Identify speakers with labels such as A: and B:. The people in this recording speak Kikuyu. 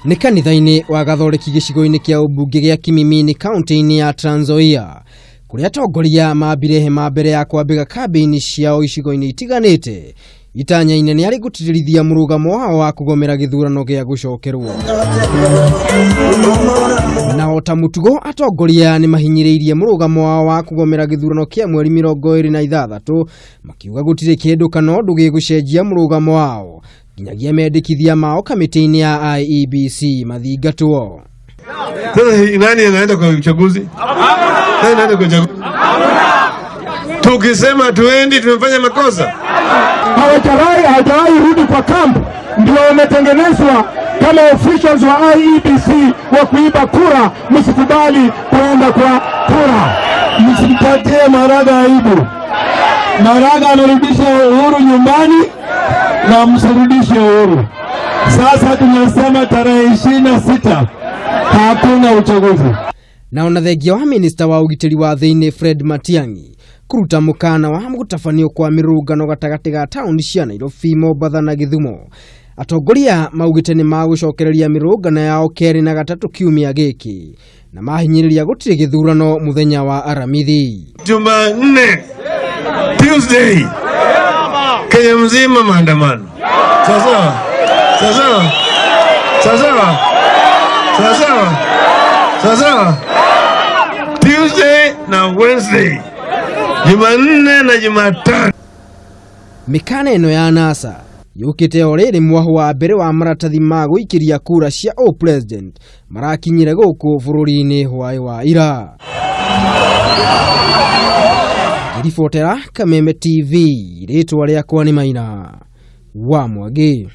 A: Nĩ kanitha-inĩ wa Gathoreki gĩcigo-inĩ kĩa ũmbunge gĩa Kimimini kaunti-inĩ ya Trans Nzoia kũrĩa atongoria mambire hema mbere ya kwambĩga kambĩini ciao icigo-inĩ itiganĩte. Itanya inene arĩ gũtĩtĩrithia mũrũgamo wao wa kũgomera gĩthurano gĩa gũcokerwo. Na o ta mũtugo atongoria nĩ mahinyĩrĩirie mũrũgamo wao wa kũgomera gĩthurano kĩa mweri 26 makiuga gũtirĩ kĩndũ kana ũndũ gĩgũcenjia mũrũgamo wao nginyagia mendekithia mao kamĩtĩ-inĩ ya IEBC mathingatwo.
B: Sasa nani anaenda kwa uchaguzi? Nani anaenda kwa uchaguzi? Tukisema tuendi tumefanya makosa.
C: Hawajawahi rudi kwa camp, ndio wametengenezwa kama officials wa IEBC wa kuiba kura. Msikubali kuenda kwa kura.
D: Msimpatie Maraga aibu. Maraga anarudisha uhuru nyumbani na msirudishe uhuru. Sasa tunasema tarehe 26 hakuna uchaguzi.
A: Na ona thengia wa minista wa ũgitĩri wa thĩinĩ Fred Matiang'i kũruta mũkana wa gũtabanio kwa mĩrũngano gatagatĩ ga taũni cia Nairobi, Mombatha na Gĩthumo, atongoria maugĩte nĩ magũcokereria mĩrũngano yao kerĩ na gatatũ kiumia gĩkĩ na mahinyĩrĩria gũtirĩ gĩthurano mũthenya wa Aramithi.
B: Jumanne, Tuesday, Kenya mzima maandamano. Sawa sawa? Sawa sawa? Sawa sawa? Sawa sawa? Sawa sawa? Tuesday na Wednesday, Jumanne na Jumatano.
A: Mĩkana ĩno ya NASA yũkĩte o rĩrĩ mwahu wa mbere wa maratathi ma gũikĩria kura cia o president marakinyire gũkũ bũrũri-inĩ hwaĩ wa ira. Ngĩribotera Kameme TV, rĩtwa rĩakwa nĩ Maina wa Mwangi.